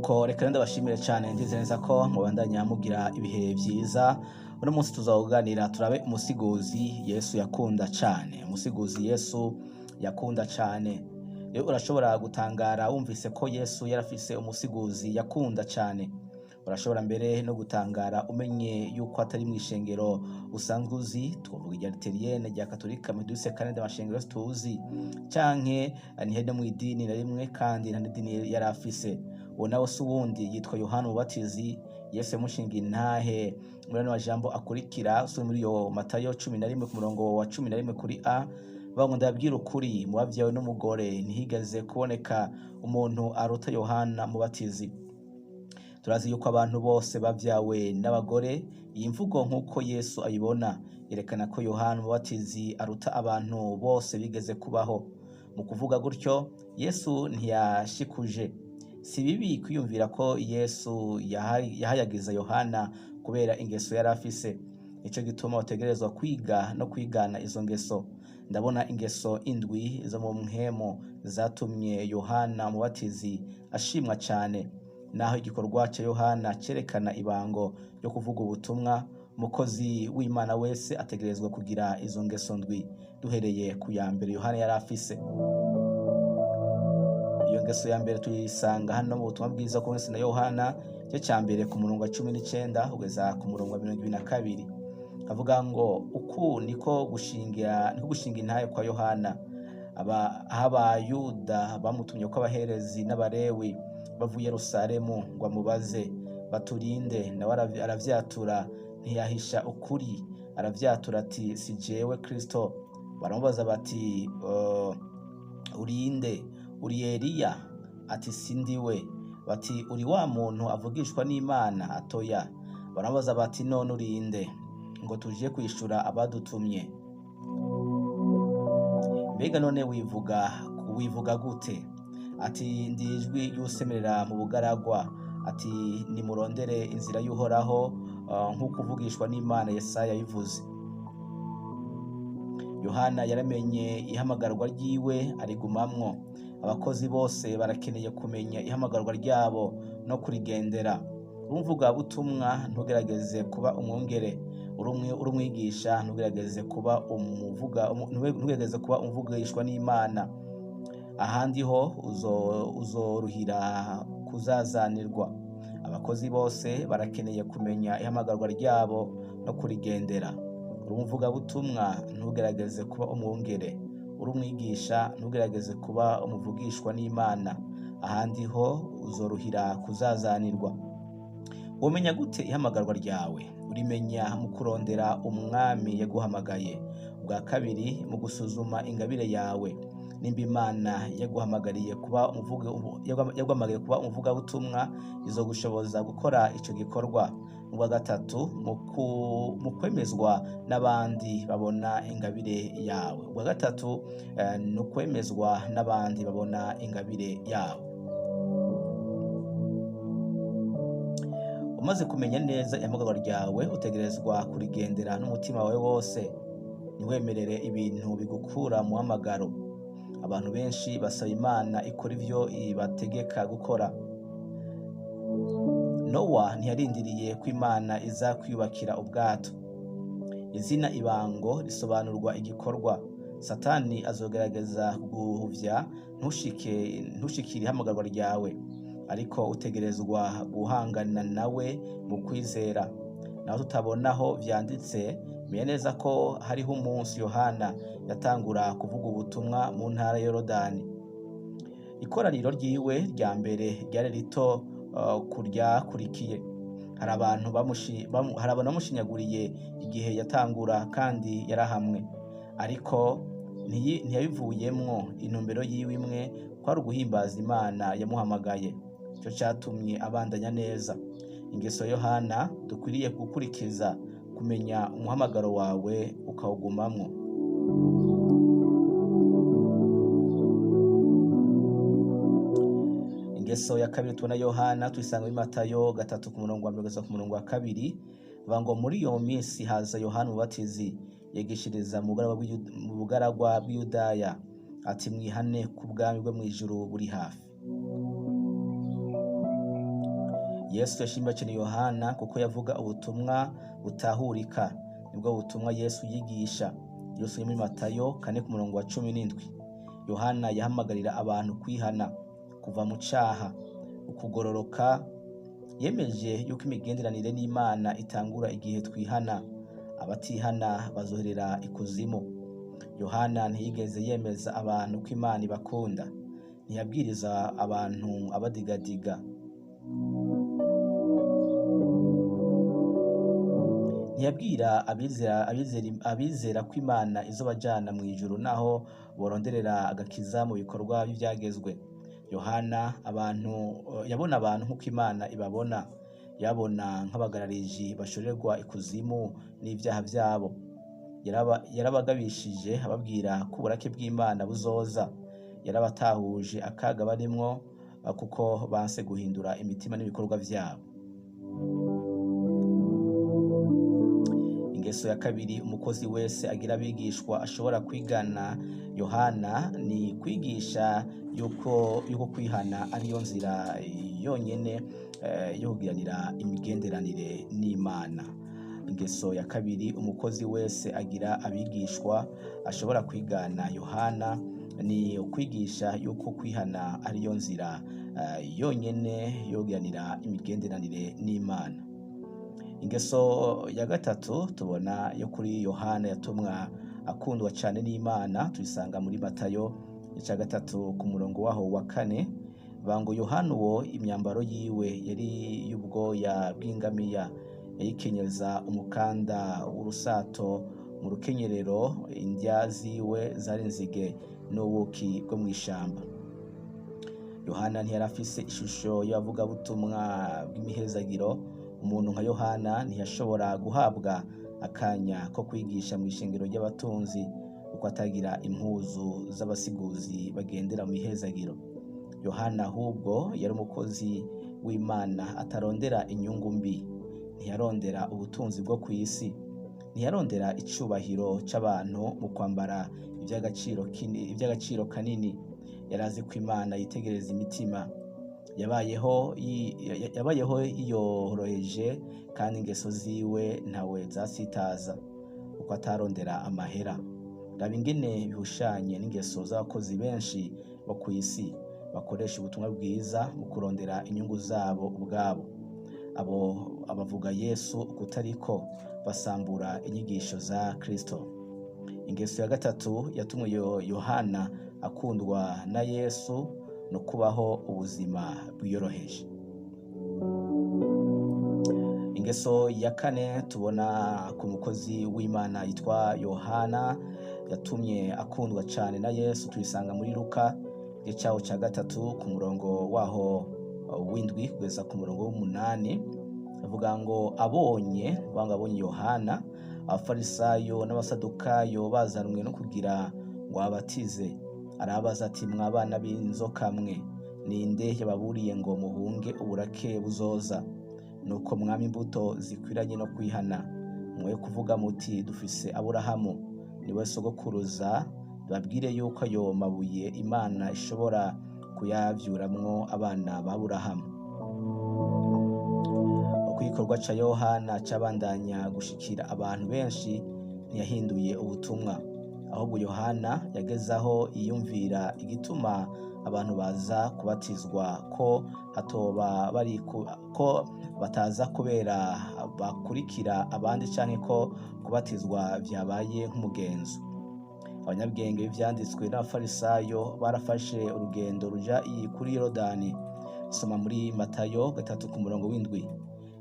Nuko reka rero ndabashimire cyane, ndizeye neza ko mubandanya mugira ibihe vyiza. Uno munsi tuzakuganira turabe umusiguzi Yesu yakunda cane, umusiguzi Yesu yakunda cane. Rero urashobora gutangara wumvise ko Yesu yarafise umusiguzi yakunda cane. Urashobora mbere no gutangara umenye yuko atari mw'ishengero usanzwe uzi, twovuga irya Luteriyene, rya Katolika, Metodiste kandi amashengero yose tuzi, canke ntihari no mw'idini na rimwe, kandi nta n'idini yari afise. Uwo nawe si uwundi, yitwa Yohana Umubatizi. Yesu yamushingiye intahe muri ano majambo akurikira. Usomye muri iyo Matayo 11 ku murongo wa 11 kuri a, bavuga ngo: "Ndababwira ukuri, mu bavyawe n'umugore ntihigeze kuboneka umuntu aruta Yohana Mubatizi." Turazi yuko abantu bose bavyawe n'abagore. Iyi mvugo nk'uko Yesu ayibona yerekana ko Yohana Umubatizi aruta abantu bose bigeze kubaho. Mu kuvuga gutyo, Yesu ntiyashikuje. Si bibi kwiyumvira ko Yesu yahayagiza Yohana kubera ingeso yari afise. Nico gituma bategerezwa kwiga no kwigana izo ngeso. Ndabona ingeso indwi zo mu mpwemu zatumye Yohana Umubatizi ashimwa cane. Naho igikorwa ca Yohana cerekana ibango ryo kuvuga ubutumwa, umukozi w'Imana wese ategerezwa kugira izo ngeso ndwi, duhereye ku ya mbere Yohana yari afise. Iyo ngeso ya mbere tuyisanga hano mu butumwa bwiza bwanditswe na Yohana, igice ca mbere ku murongo wa 19 kugeza ku murongo wa 22. Avuga ngo: "Uku niko gushinga intahe kwa Yohana, aho Abayuda bamutumye ko abaherezi n'Abarewi bavuye Yerusalemu ngo amubaze baturinde. Nawe aravyatura, ntiyahisha ukuri, aravyatura ati: 'Si jewe Kristo.' Baramubaza bati: 'Urinde? Uri Eliya?' Ati: 'Sindiwe.' Bati: 'Uri wa muntu avugishwa n'Imana?' Atoya. Baramubaza bati: 'None urinde, ngo tuje kwishura abadutumye? Mbega none wivuga gute?' Ati: 'Ndi ijwi ry'usemerera mu bugaragwa, ati: Nimurondere inzira y'Uhoraho, nk'uko uvugishwa n'Imana Yesaya yabivuze.'" Yohana yaramenye ihamagarwa ryiwe, arigumamwo. Abakozi bose barakeneye kumenya ihamagarwa ryabo no kurigendera. Uri umuvugabutumwa, ntugerageze kuba umwungere. Uri umwigisha, ntugerageze kuba umuvugishwa n'Imana. Ahandi ho uzoruhira kuzazanirwa. Abakozi bose barakeneye kumenya ihamagarwa ryabo no kurigendera. Uri umuvugabutumwa, ntugerageze kuba umwungere. Uri umwigisha, ntugerageze kuba umuvugishwa n'Imana. Ahandi ho uzoruhira kuzazanirwa. Womenya gute ihamagarwa ryawe? Urimenya mu kurondera Umwami yaguhamagaye. Ubwa kabiri, mu gusuzuma ingabire yawe. Nimba Imana yaguhamagariye kuba umuvugabutumwa, izogushoboza gukora ico gikorwa. Ubwa gatatu, mu kwemezwa n'abandi babona ingabire yawe. Ubwa gatatu, ni ukwemezwa n'abandi babona ingabire yawe. Umaze kumenya neza ihamagarwa ryawe, utegerezwa kurigendera n'umutima wawe wose. Ntiwemerere ibintu bigukura mu muhamagaro. Abantu benshi basaba Imana ikora ivyo ibategeka gukora. Nowa ntiyarindiriye ko Imana iza kwiyubakira ubwato. Izina ibango risobanurwa igikorwa. Satani azogerageza kuguhuvya ntushikire ihamagarwa ryawe, ariko utegerezwa guhangana nawe mu kwizera. Naho tutabona aho vyanditse, menya neza ko hariho umunsi Yohana yatangura kuvuga ubutumwa mu ntara ya Yorodani. Ikoraniro ryiwe rya mbere ryari rito kuryakurikiye. Hari abantu bamushinyaguriye igihe yatangura, kandi yarahamwe, ariko ntiyabivuyemwo. Intumbero yiwe imwe kwari uguhimbaza Imana yamuhamagaye. Ico catumye abandanya neza. Ingeso ya Yohana dukwiriye gukurikiza: kumenya umuhamagaro wawe ukawugumamwo. Ingeso ya kabiri tubona Yohana tuyisanga muri Matayo 3 ku murongo wa 1 kugeza ku murongo wa 2. Bavuga ngo: "Muri iyo minsi haza Yohana Umubatizi, yigishiriza mu bugaragwa bw'Iyudaya, ati: 'Mwihane, ku bwami bwo mw'ijuru buri hafi.'" Yesu yashimye cyane Yohana kuko yavuga ubutumwa butahurika. Nibwo butumwa Yesu yigisha. Yesu muri Matayo 4 ku murongo wa 17. Yohana yahamagarira abantu kwihana, kuva mu caha, ukugororoka. Yemeje yuko imigenderanire n'Imana itangura igihe twihana. Abatihana bazoherera ikuzimu. Yohana ntiyigeze yemeza abantu ko Imana ibakunda. Ntiyabwiriza abantu abadigadiga. Ntiyabwira abizera ko Imana izobajana mu ijuru naho boronderera agakiza mu bikorwa by'ivyagezwe. Yohana abantu yabona abantu nk'uko Imana ibabona. Yabona nk'abagarariji bashorerwa ikuzimu n'ivyaha vyabo. Yarabagabishije ababwira ko uburake bw'Imana buzoza. Yarabatahuje akaga barimwo kuko banse guhindura imitima n'ibikorwa vyabo. Ingeso ya kabiri umukozi wese agira abigishwa ashobora kwigana Yohana ni kwigisha yuko kwihana ariyo nzira yonyene yo kugiranira imigenderanire n'Imana. Ingeso ya kabiri umukozi wese agira abigishwa ashobora kwigana Yohana ni ukwigisha yuko kwihana ariyo nzira yonyene yo kugiranira imigenderanire n'Imana. Ingeso ya gatatu tubona yo kuri Yohana yatumwa akundwa cyane n'Imana tuyisanga muri Matayo ica 3 ku murongo waho wa 4. Bango Yohana uwo imyambaro yiwe yari y'ubwoya bw'ingamiya, yayikenyeza umukanda w'urusato mu rukenyerero, indya ziwe zari nzige n'ubuki bwo mw'ishamba. Yohana ntiyarafise ishusho y'abavugabutumwa bw'imihezagiro. Umuntu nka Yohana ntiyashobora guhabwa akanya ko kwigisha mu ishengero ry'abatunzi kuko atagira impuzu z'abasiguzi bagendera mu mihezagiro. Yohana ahubwo yari umukozi w'Imana atarondera inyungu mbi. Ntiyarondera ubutunzi bwo ku isi. Ntiyarondera icubahiro c'abantu mu kwambara ivy'agaciro kanini. Yarazi ko Imana yitegereza imitima. Yabayeho yiyoroheje kandi ingeso ziwe ntawe zasitaza uko atarondera amahera. Raba ingene bihushanye n'ingeso z'abakozi benshi bo ku isi bakoresha ubutumwa bwiza mu kurondera inyungu zabo ubwabo. Abo abavuga Yesu kutariko basambura inyigisho za Kristo. Ingeso ya gatatu yatumwe Yohana akundwa na Yesu no kubaho ubuzima bwiyoroheje. Ingeso ya kane tubona ku mukozi w'Imana yitwa Yohana yatumye akundwa cyane na Yesu tuyisanga muri Luka igice cya 3 ku murongo waho w'indwi kugeza ku murongo w'umunani. Avuga ngo abonye Yohana, Abafarisayo n'Abasadukayo bazanwe no kugira ngo abatize. Arabaza ati, mwabana b'inzoka mwe, ninde yababuriye ngo muhunge uburake buzoza? Nuko mwami imbuto zikwiranye no kwihana. Mwe kuvuga muti dufise Aburahamu niwe sogokuruza, babwire yuko ayo mabuye Imana ishobora kuyavyuramwo abana ba Aburahamu. Uko igikorwa ca Yohana cabandanya gushikira abantu benshi, ntiyahinduye ubutumwa. Ahubwo Yohana yagezaho yiyumvira igituma abantu baza kubatizwa, ko hatoba bari ko bataza kubera bakurikira abandi canke ko kubatizwa vyabaye nk'umugenzo. Abanyabwenge b'ivyanditswe n'Abafarisayo barafashe urugendo ruja kuri Yorodani. Soma muri Matayo 3 ku murongo w'indwi.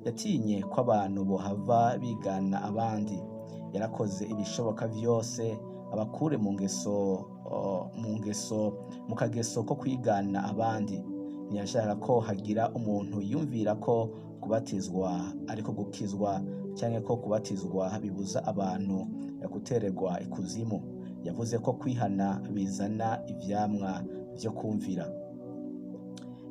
Yatinye ko abantu bohava bigana abandi. Yarakoze ibishoboka vyose abakure mu ngeso mu kageso ko kwigana abandi. Ntiyashaka ko hagira umuntu yumvira ko kubatizwa ariko gukizwa, cyangwa ko kubatizwa bibuza abantu gutererwa ikuzimu. Yavuze ko kwihana bizana ivyamwa vyo kumvira.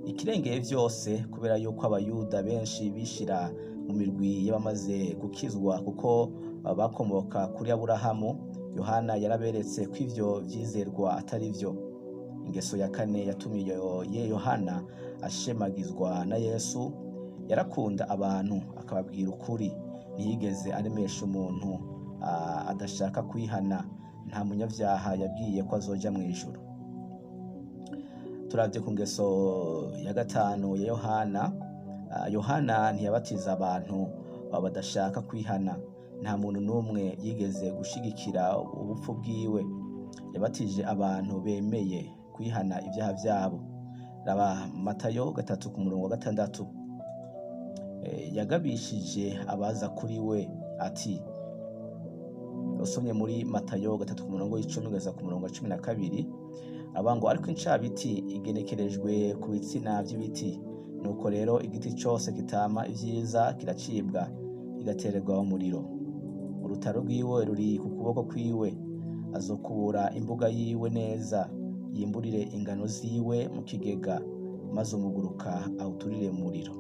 Ikirengeye vyose, kubera yuko Abayuda benshi bishira mu mirwi y'abamaze gukizwa kuko bakomoka kuri Aburahamu, Yohana yaraberetse ko ivyo vyizerwa atari vyo. Ingeso ya kane yatumye Yohana ashemagizwa na Yesu Yarakunda abantu akababwira ukuri. Ntiyigeze aremesha umuntu adashaka kwihana. Nta munyabyaha yabwiye ko azoja mu ijuru. Turavye ku ngeso ya gatanu ya Yohana, Yohana ntiyabatiza abantu badashaka kwihana. Nta muntu n'umwe yigeze gushigikira ubupfu bwiwe. Yabatije abantu bemeye kwihana ibyaha vyabo. Raba Matayo 3 ku murongo wa 6. Yagabishije abaza kuri we ati, usomye muri Matayo 3 ku murongo w'icumi kugeza ku murongo wa 12, avuga ngo ariko incabiti igenekerejwe ku bitsina vy'ibiti, nuko rero igiti cose kitama ivyiza kiracibwa kigatererwa umuriro. Urutaro rwiwe ruri ku kuboko kwiwe, azokubura imbuga yiwe neza, yimburire ingano ziwe mu kigega, maze umuguruka awuturire mu muriro.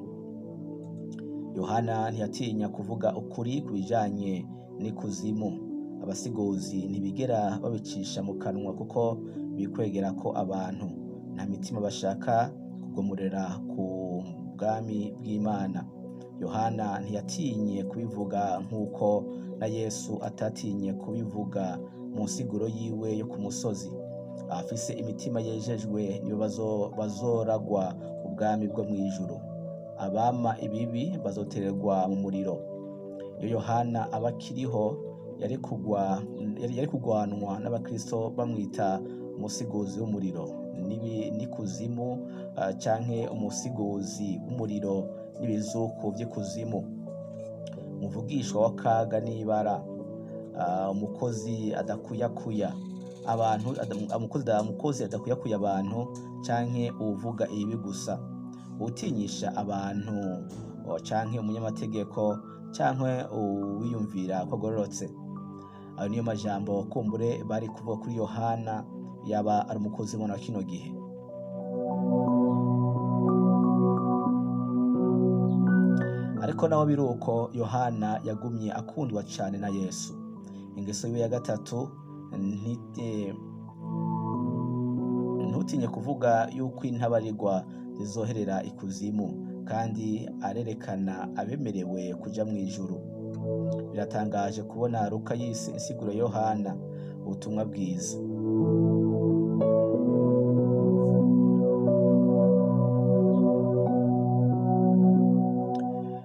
Yohana ntiyatinya kuvuga ukuri ku bijanye n'ikuzimu. Abasiguzi ntibigera babicisha mu kanwa kuko bikwegera ko abantu nta mitima bashaka kugomorera ku bwami bw'Imana. Yohana ntiyatinye kubivuga nk'uko na Yesu atatinye kubivuga mu nsiguro yiwe yo ku musozi. Abafise imitima yejejwe nibo bazoragwa ubwami bwo mw'ijuru. Abama ibibi bazotererwa mu muriro. Iyo Yohana aba akiriho yari kugwanwa n'abakristo bamwita umusiguzi w'umuriro n'ikuzimu, canke umusiguzi w'umuriro n'ibizuku vy'ikuzimu, umuvugishwa w'akaga n'ibara, umukozi adakuyakuya abantu, umukozi adakuyakuya abantu, canke uwuvuga ibibi gusa, uwutinyisha abantu, canke umunyamategeko, canke uwiyumvira ko agororotse. Ayo niyo majambo kumbure bari kuvuga kuri Yohana yaba ari umukozi w'Imana wa kino gihe. Ariko naho biruko, Yohana yagumye akundwa cane na Yesu. Ingeso yiwe ya gatatu, ntutinye kuvuga yuko intabarirwa zizoherera ikuzimu, kandi arerekana abemerewe kuja mw'ijuru. Biratangaje kubona Luka yise insiguro ya Yohana ubutumwa bwiza.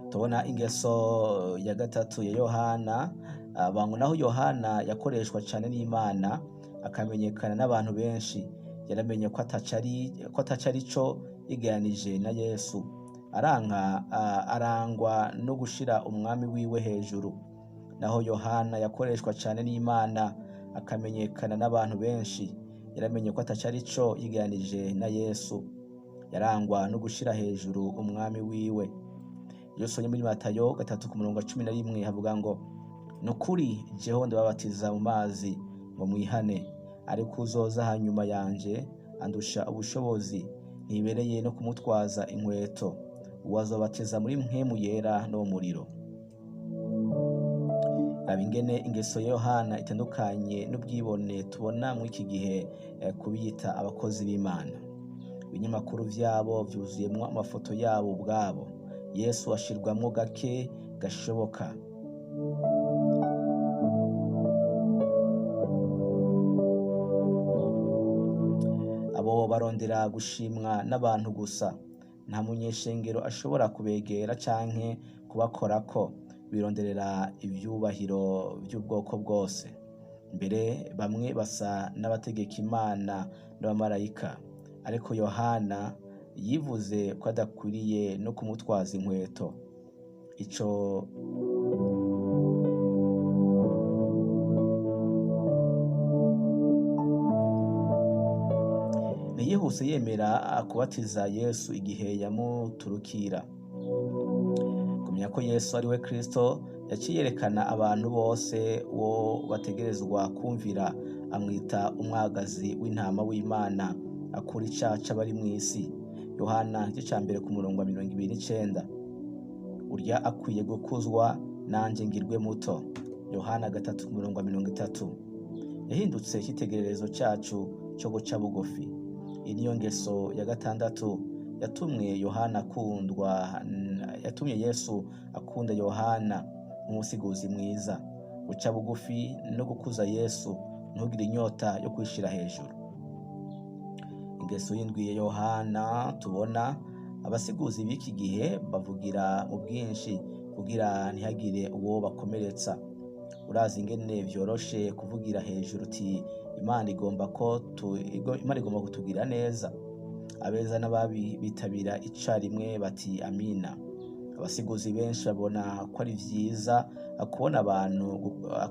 Tubona ingeso ya gatatu ya Yohana, bangu naho Yohana yakoreshwa cane n'Imana akamenyekana n'abantu benshi, yaramenye ko atacari co yigeranije na Yesu. Arangwa no gushira umwami wiwe hejuru. Naho Yohana yakoreshwa cane n'Imana akamenyekana n'abantu benshi, yaramenye ko atacari co yigeranije na Yesu. Yarangwa no gushira hejuru umwami wiwe. Iyo usomye muri Matayo 3 ku murongo wa 11 havuga ngo, nukuri jeho ndababatiza mu mazi ngo mwihane, ariko uzoza hanyuma yanje andusha ubushobozi, ntibereye no kumutwaza inkweto, uwazobatiza muri mpwemu yera no mu muriro. Raba ingene ingeso ya Yohana itandukanye n'ubwibone tubona muri iki gihe kubiyita abakozi b'Imana. Ibinyamakuru vyabo vyuzuyemwo amafoto yabo ubwabo. Yesu ashirwamwo gake gashoboka. Abo barondera gushimwa n'abantu gusa. Nta munyeshengero ashobora kubegera canke kubakorako. Bironderera ivyubahiro vy'ubwoko bwose. Mbere bamwe basa n'abategeka Imana n'abamarayika, ariko Yohana yivuze ko adakwiriye no kumutwaza inkweto. Ico ntiyihuse yemera kubatiza Yesu igihe yamuturukira. Kumenya ko Yesu ari we Kristo, yaciye yerekana abantu bose uwo bategerezwa kumvira, amwita umwagazi w'intama w'Imana akura icaha c'abari mw'isi. Yohana igice ca mbere ku murongo wa 29. Urya akwiye gukuzwa nanje ngirwe muto. Yohana 3 ku murongo wa 30. Yahindutse icyitegererezo cacu co guca bugufi. Iyi niyo ngeso ya gatandatu yatumwe Yohana akundwa, Yatumye Yesu akunda Yohana nk'umusiguzi mwiza. Guca bugufi no gukuza Yesu, ntugire inyota yo kwishira hejuru. Ingeso y'indwi ya Yohana tubona, abasiguzi b'iki gihe bavugira mu bwinshi kugira ntihagire uwo bakomeretsa. Urazi ingene vyoroshe kuvugira hejuru uti Imana igomba ko Imana igomba kutugira neza. Abeza n'ababi bitabira icarimwe bati amina. Abasiguzi benshi babona ko ari vyiza kubona abantu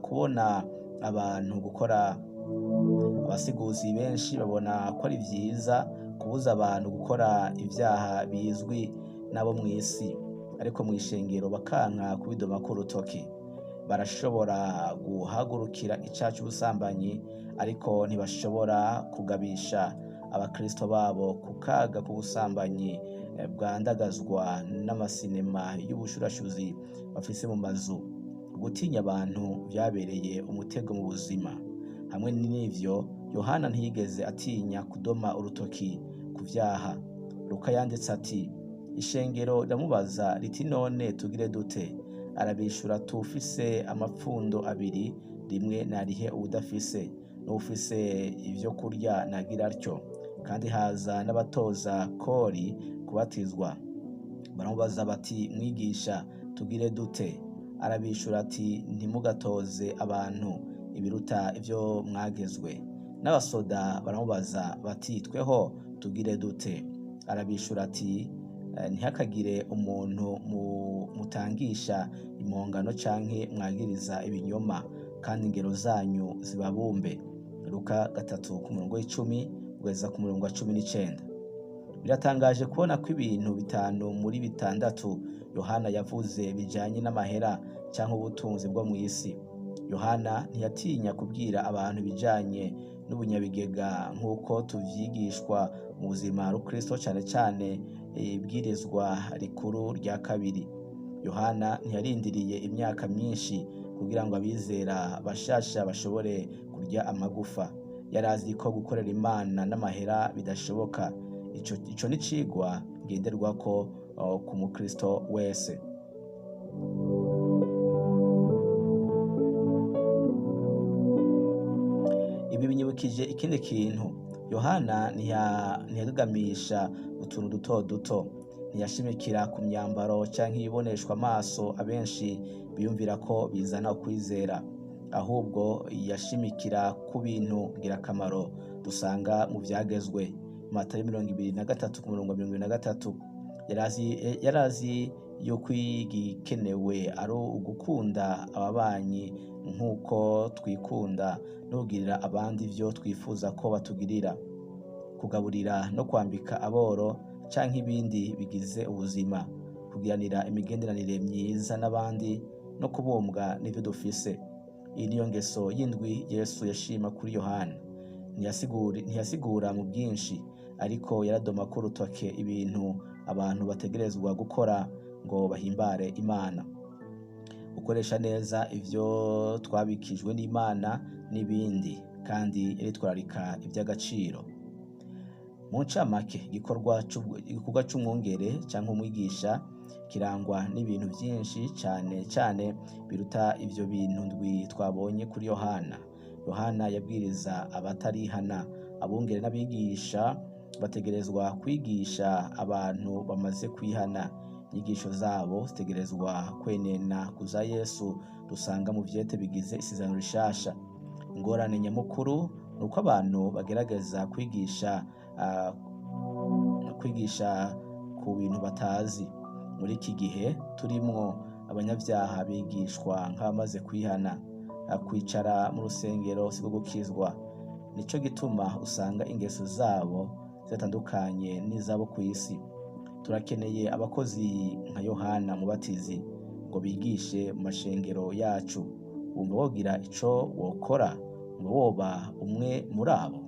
kubona abantu gukora. Abasiguzi benshi babona ko ari vyiza kubuza abantu gukora ivyaha bizwi n'abo mw'isi, ariko mw'ishengero bakanka kubidomako urutoki. Barashobora guhagurukira icaha c'ubusambanyi, ariko ntibashobora kugabisha abakristo babo ku kaga k'ubusambanyi bwandagazwa n'amasinema y'ubushurashuzi bafise mu mazu. Gutinya abantu vyabereye umutego mu buzima. Hamwe n'ivyo, Yohana ntiyigeze atinya kudoma urutoki ku vyaha. Luka yanditse ati: ishengero riramubaza riti none tugire dute? Arabishura tufise amapfundo abiri, rimwe narihe uwudafise, n'uwufise ivyo kurya nagira atyo. Kandi haza n'abatoza kori kubatizwa, baramubaza bati mwigisha, tugire dute? Arabishura ati ntimugatoze abantu ibiruta ivyo mwagezwe. N'abasoda baramubaza bati tweho tugire dute? Arabishura ati ntihakagire umuntu mutangisha impongano canke mwagiriza ibinyoma, kandi ingero zanyu zibabumbe. Luka 3 ku murongo w'icumi kugeza ku murongo wa 19. Biratangaje kubona ko ibintu 5 muri 6 Yohana yavuze bijanye n'amahera canke ubutunzi bwo mw'isi. Yohana ntiyatinya kubwira abantu ibijanye n'ubunyabigega nk'uko tuvyigishwa mu buzima rukristo, cane cane ibwirizwa rikuru rya kabiri. Yohana ntiyarindiriye imyaka myinshi kugira ngo abizera bashasha bashobore kurya amagufa. Yarazi ko gukorera Imana n'amahera bidashoboka. Ico ni icigwa ngenderwako ku mukristo wese. Ibi binyibukije ikindi kintu. Yohana ntiyagagamisha utuntu duto duto, ntiyashimikira ku myambaro canke ibiboneshwa amaso abenshi biyumvira ko bizana ukwizera, ahubwo yashimikira ku bintu ngirakamaro dusanga mu vyagezwe. Matayo 23 ku murongo wa 23. Yarazi yuko igikenewe ari ugukunda ababanyi nk'uko twikunda, no kugirira abandi ivyo twifuza ko batugirira, kugaburira no kwambika aboro canke ibindi bigize ubuzima, kugiranira imigenderanire myiza n'abandi no kubumbwa n'ivyo dufise. Iyi niyo ngeso y'indwi Yesu yashima kuri Yohana. Ntiyasigura mu bwinshi, ariko yaradoma ko urutoke ibintu abantu bategerezwa gukora ngo bahimbare Imana. Gukoresha neza ivyo twabikijwe n'Imana n'ibindi, kandi yaritwararika ivy'agaciro. Mu ncamake, igikorwa c'umwungere canke umwigisha kirangwa n'ibintu vyinshi cane cane biruta ivyo bintu ndwi twabonye kuri Yohana. Yohana yabwiriza abatarihana. Abungere n'abigisha bategerezwa kwigisha abantu bamaze kwihana. Inyigisho zabo zitegerezwa kwenena kuza Yesu dusanga mu vyete bigize isezerano rishasha. Ingorane nyamukuru ni uko abantu bagerageza kwigisha ku bintu batazi. Muri iki gihe turimwo, abanyavyaha bigishwa nk'abamaze kwihana. Kwicara mu rusengero siko gukizwa. Nico gituma usanga ingeso zabo zitandukanye n'izabo kw'isi. Turakeneye abakozi nka Yohana Mubatizi ngo bigishe mu mashengero yacu. Wumva wogira ico wokora ngo woba umwe muri abo?